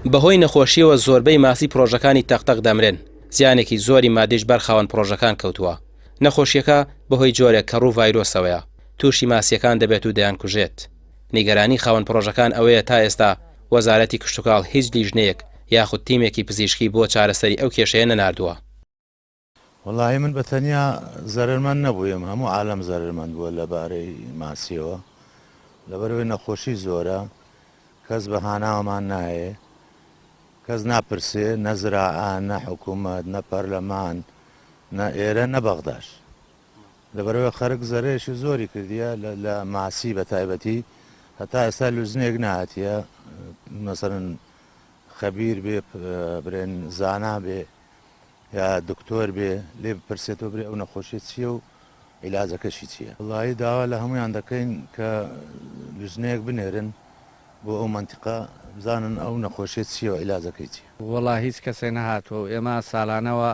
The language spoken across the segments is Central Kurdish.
بەهۆی نەخۆشییەوە زۆربەی ماسی پڕۆژەکانی تەقتەق دەمرن، زیانێکی زۆری مادیش بەر خاوەن پڕۆژەکان کەوتووە. نەخۆشییەکە بەهۆی جۆرێک کەڕوو ڤایرۆسەوەیە، تووشی ماسییەکان دەبێت و دەیانکوژێت. نیگەرانی خاوەن پڕۆژەکان ئەوەیە تا ئێستا وەزارەتی کشتوکاڵ هیچ لیژنەیەک یاخود تیمێکی پزیشکی بۆ چارەسەری ئەو کێشەیە نەناردووە. وەڵاهی من بە تەنیا زەرەرمەند نەبوویم هەموو عالەم زەرەرمەند بووە لە بارەی ماسیەوە لەبەرئەوەی نەخۆشی زۆرە کەس بە هاناوەمان نایێ کەس ناپرسێ نە زراعە نە حکوومەت نە پەرلەمان نە ئێرە نە بەغداش لەبەرئەوەی خەرک زەرەرێکی زۆری کردیە لە ماسی بە تایبەتی هەتا ئێستا لوجنەیەک نەهاتیە مەسەلەن خەبیر بێ برێن زانا بێ یا دکتۆر بێ لێ بپرسێتەوە برێ ئەو نەخۆشیە چییە و عیلاجەکەشی چییە وڵی داوا لە هەمویان دەکەین کە لژنەیەک بنێرن بۆ ئەو مەنتیقە بزانن ئەو نەخۆشیە چییە و عیلاجەکەی چییە. وەڵا هیچ کەسێ نەهاتوە و ئێمە سالانەوە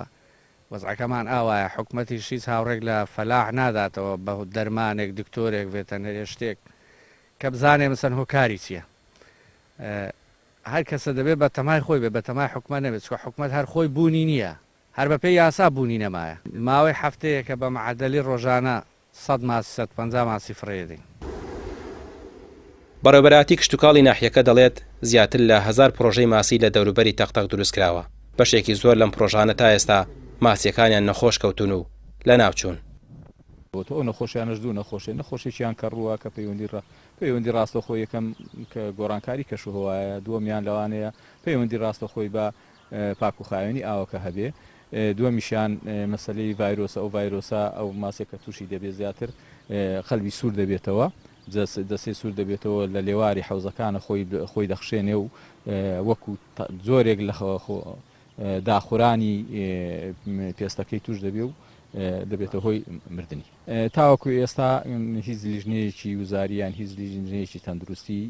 وەزعەکەمان ئاوایە حکومەتیش هیچ هاوڕێک لە فەلاح ناداتەوە بە دەرمانێک دکتۆرێک ڤێتەنەرێ شتێک کە بزانێ مەسەن هۆکاری چیە هەر کەسە دەبێت بە تەمای خۆی بێت بە تەمای حکومەت نەبێت چونکە حکومەت هەر خۆی بوونی نییە هەر بە پێی یاسا بوونی نەمایە. ماوەی هەفتەیەکە بە معەدەلی ڕۆژانە سەد ماسی 150 ماسی فڕێدەین. بەڕێوەبەرایەتی کشتوکاڵی ناحیەکە دەڵێت، زیاتر لە هەزار پڕۆژەی ماسی لە دەوروبەری تەقتەق دروستکراوە، بەشێکی زۆر لەم پڕۆژانە تا ئێستا ماسییەکانیان نەخۆش کەوتوون و لەناوچوون. تۆ ئەو نەخۆشیانەش دوو نەخۆشیە، نەخۆشیەکیان کەڕووە کە پەیوەندی ڕا پەیوەندی ڕاستەوخۆی یەکەم کە گۆڕانکاری کەشوهەوایە، دووەمیان لەوانەیە پەیوەندی ڕاستەوخۆی بە پاک و خاوێنی ئاوەکە هەبێ، دووەمیشیان مەسەلەی ڤایرۆسە، ئەو ڤایرۆسە ئەو ماسیە کە تووشی دەبێ زیاتر قەلبی سوور دەبێتەوە، جەستەی سوور دەبێتەوە لە لێواری حەوزەکانە خۆی خۆی دەخشێنێ و وەکو جۆرێک لە داخورانی پێستەکەی توش دەبێ و دەبێتە هۆی مردنی. تاوەکو ئێستا هیچ لیژنەیەکی وزاری یان هیچ لیژنەیەکی تەندروستی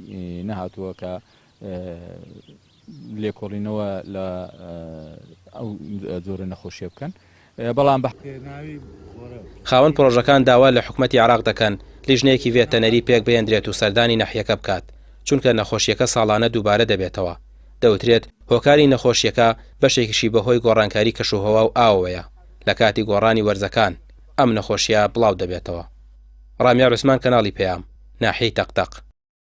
نەهاتووە کە لێکۆڵینەوە لە ئەو جۆرە نەخۆشیە بکەن بەڵام بە. خاوەن پڕۆژەکان داوا لە حکومەتی عێراق دەکەن لیژنەیەکی ڤێتەنەری پێکبهێندرێت و سەردانی ناحیەکە بکات، چونکە نەخۆشییەکە ساڵانە دووبارە دەبێتەوە. دەوترێت هۆکاری نەخۆشییەکە بەشێکیشی بەهۆی گۆڕانکاری کەشوهەوا و ئاوەوەیە، لەکاتی گۆڕانی وەرزەکان ئەم نەخۆشییە بڵاودەبێتەوە. ڕامیار عوسمان کەناڵی پەیام، ناحیەی تەقتەق.